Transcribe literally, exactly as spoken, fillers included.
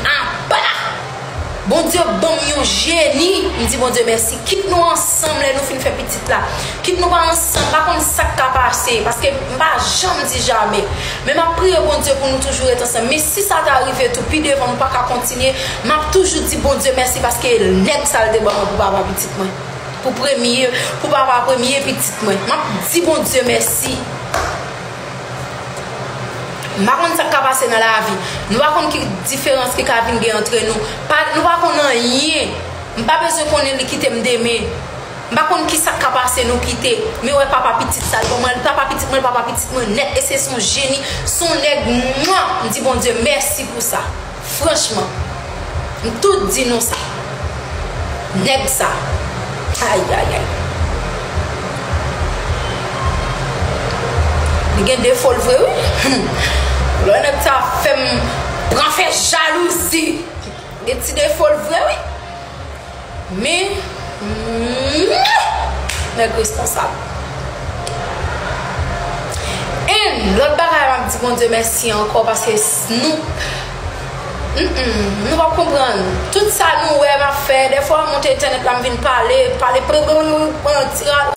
apa. Bondye ban m yon jeni. M di Bondye mèsi. Kit nou ansanm lè nou fin fè pitit la. Kit nou pa ansanm, m pa konn sa k ka pase. Paske m pa janm di jamè. Men m ap priye Bondye pou nou toujou ret ansanm. Men si sa ta rive tou, pi devan nou pa ka kontinye, m ap toujou di Bondye mèsi paske nèg sa l te ban mwen pou papa pitit mwen. Pou premye, pou papa premye pitit mwen. M ap di Bondye mèsi. M pa konn sa k ka pase nan lavi. Nou pa konn ki diferans ki ka vin gen antre nou. Pa, nou pa konn anyen. M pa bezwen konnen li kite m demen. M pa konn ki sa k ka pase nou kite. Men wè papa pitit sa l ban mwen. Papa pitit mwen, papa pitit mwen nèt. E se son jeni, son nèg mwen. M di Bondye mèsi pou sa. Franchman, m tout di nou sa. Nèg sa. Ay, ay, ay. Li gen defo l vre, wi. Hmm. Lè nèg sa fè m pran fè jalouzi. Gen ti defo l vre, wi. Men, hmm, nèg responsab. And lòt bagay, m ap di Bondye mèsi ankò, paske s-, nou, mm, mm, nou p ap konprann. Tout sa nou wè m ap fè, dèfwa m monte entènèt la, m vin pale, pale, pale, pale, pale, pale,